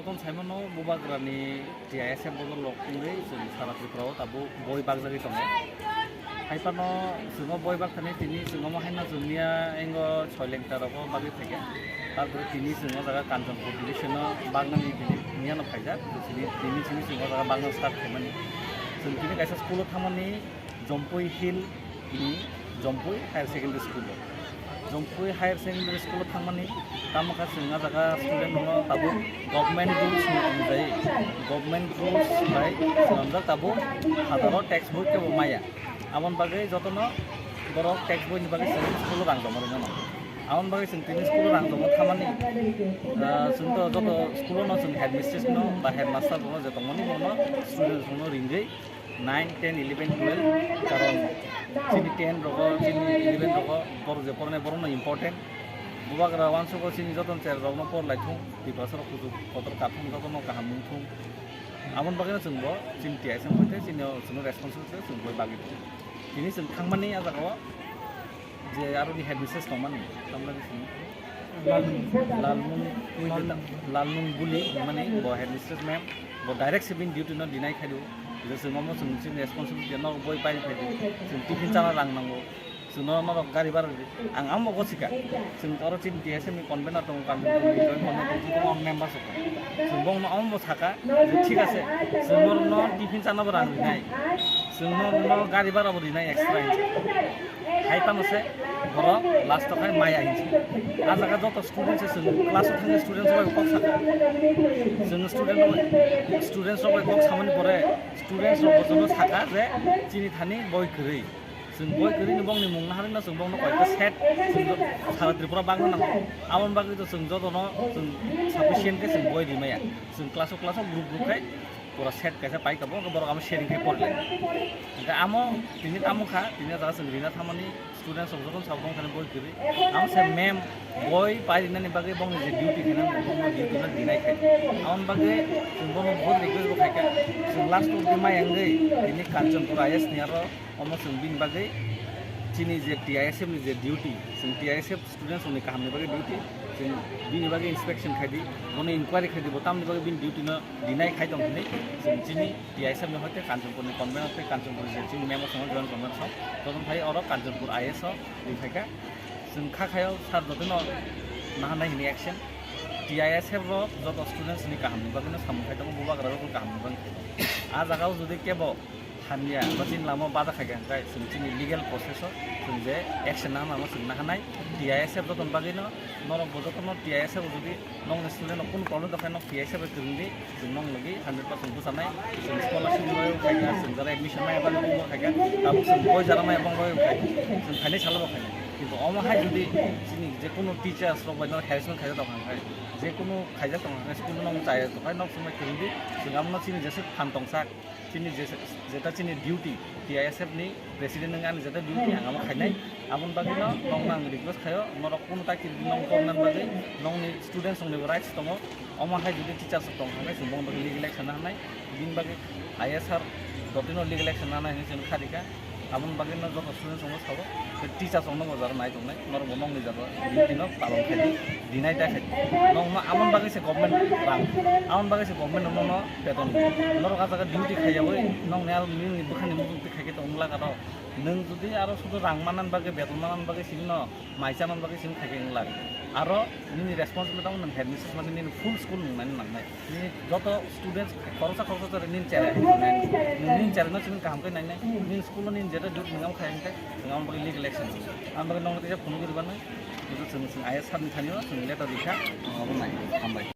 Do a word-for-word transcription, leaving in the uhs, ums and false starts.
Tong saimano bubagrani T I S F bodol rok wngwi chwng sara Tripura o tabuk boi bakjagwi tongo. Haiphano chwngno boi bakthani tini chwngno haino chwngniya engo soilengta rogo bagwi phaikha. Tarpore tini chwngno jaga Kanchanpur division o baknani tini miyano phaijak. Tini, tini chini chwngno jaga bakna start khaimani. Chwng tini kaisa school o thangmani Jompui Hill ni Jompui Higher Secondary School o. Jompui Higher Secondary School o thangmani tamo kha chwng ah jaga student rokno tabuk government rules ni onujai, government rules bai swnamjak tabuk hazaro text boi kebo maya. Aboni bagwi jotono borok text boi ni bagwi chwng school o rang joma rwna nango. Aboni bagwi chwng tini school o rang joma thangmani, ah, chwng to joto school o no chwng headmistress no ba headmaster rok no je tongmani bono student rok no ringwi nine, ten, eleven, twelve, karon chini ten rogo, chini eleven rogo, borok je pornai borokno important. Bubagra uansugo chini jotono cherai rokno por lai thung, Tiprasa rok kuchuk kotor kathung jotono kaham wng thung. Aboni bagwino chwngbo chini T I S F hoite chini, chwngno responsible khe chwng boi bagwi thung. Tini chwng thangmani ah jagao je aroni headmistress tongmani, tamni Lalmung. Lalmung, Lalmung. Lalmung Buli, mane bo headmistress ma'am, bo direct se bini duty no deny khai do. Je chwng omo chwng chini responsibility no boi pai khai do. Chwng tiffin chana rang nango. Chwng no norok gari bara rwdi. Ang amo go sika. Chwng oro chini T S M ni convener tongo, convener tongo, joint convener tongo, chwng tongma member sokha. Chwng bongno omo saka, je thik ase. Chwng norokno tiffin chana bo rang rinai. Chwng norokno gari bara bo rinai extra. Hai tamo se borok last o khai maya hinsi. A jaga joto student se chwng class o thangwi student rok bai kok saka. Chwng student rok, student rok bai kok samani pore student rok bojono saka je chini thani boi kwrwi. Chwng boi kwrwi ni bongni mung naharwi no chwng bongno koita set chwng sara Tripura bagwi nango. Aboni bagwi to chwng jotono chwng sufficient khe chwng boi rimaya. Chwng class o class o group group khai pura set kaisa paikha, bo borok amo sharing khe porilainai. Hingkhe amo tini tamo kha, tini o jaga chwng rina thangmani students rok jotono sabo bongthani boi kwrwi. Amo se ma'am boi pai rinani bagwi bongni je duty khainani, bongni duty no deny khai. Aboni bagwi chwng bono bahut request bo khaikha. Chwng last o tei maya wngwi tini Kanchanpur I S ni aro omo chwng bini bagwi chini je T I S F ni je duty, chwng T I S F students rokni kahamni bagwi duty, chwng bini bagwi inspection khai di, bono inquiry khai di, bo tamni bagwi bini duty no deny khai tong hwnwi chwng chini T I S F ni hoite Kanchanpur ni convener tei Kanchanpur ni je chini memo songno join convener song, todon phai oro Kanchanpur I S o ri phaikha. Chwng kha khayo sir jotono naharnai hwnwi action. T I S F rok joto students ni kahamni bagwi no samung khai tongo, bubagra rok kahamni bagwi khai tongo. A jaga o jodi kebo hamya ba chini lama o bada khaikha hwnkhe chwng chini legal process o chwng je action nana nango chwng naharnai. T I S F jotono bagwi no norok bo jotono T I S F o jodi nokni student rok kunu problem tongkha nok T I S F bai kwrwng di, chwng nok logi hundred percent bwchanai. Chwng scholarship ni bagwi khaikha, chwng jara admission maya bagwi bo khaikha, tabuk chwng boi jara maya bong bagwi khaikha, chwng khainai salo bo khainai. Kintu omo hai jodi chini je kunu teachers rok bai no harassment khaijak tongkha hwnkhe, je kunu khaijak tongkha hwnkhe school no chaya tongkha nok chwng bai kwrwng di, chwng amo no chini jeswk phan tongsak. Chini je, jeta chini duty, T I S F ni president wngwi ani jeta duty ang amo khainai. Aboni bagwi no nokno ang request khaio, norok kunu ta kiridi nong torna bagwi nokni students rokni bo rights tongo. Omo hai jodi teachers rok tong hwnkhai chwng bongni bagwi legal action na hwnai, bini bagwi I S R dotino legal action na hwnai hwnwi chwng kha rikha. Aboni bagwi no joto students rokno sabo, tei teachers rokno bo jara nai tongnai, norok bo nokni jora duty no palon khai di, deny da khai di. Nokno amoni bagwi se government rang, amoni bagwi se government no, no beton. Norok ah jaga duty khaiyawi nokni aro nini bwkhani muchung twi khai khe tong wng lak aro. Nwng jodi aro sudu rang manna bagwi, beton manna bagwi sini no mai cha man bagwi sini khai khe wng lak. Aro nini responsibility tamo nwng headmistress mani nini full school nung nani nangnai. Nini joto students khoroksa khoroksa chari nini chera nini chera no chini kaham khe nainai. Nini school o nini jeta duty nungam khai hwnkhe nungam bagwi legal action. Ang bagwi nongni teisa phunuk rwbani. Nini chwng chwng I S sir ni thani o chwng letter rikha. Obo nai. Hambai.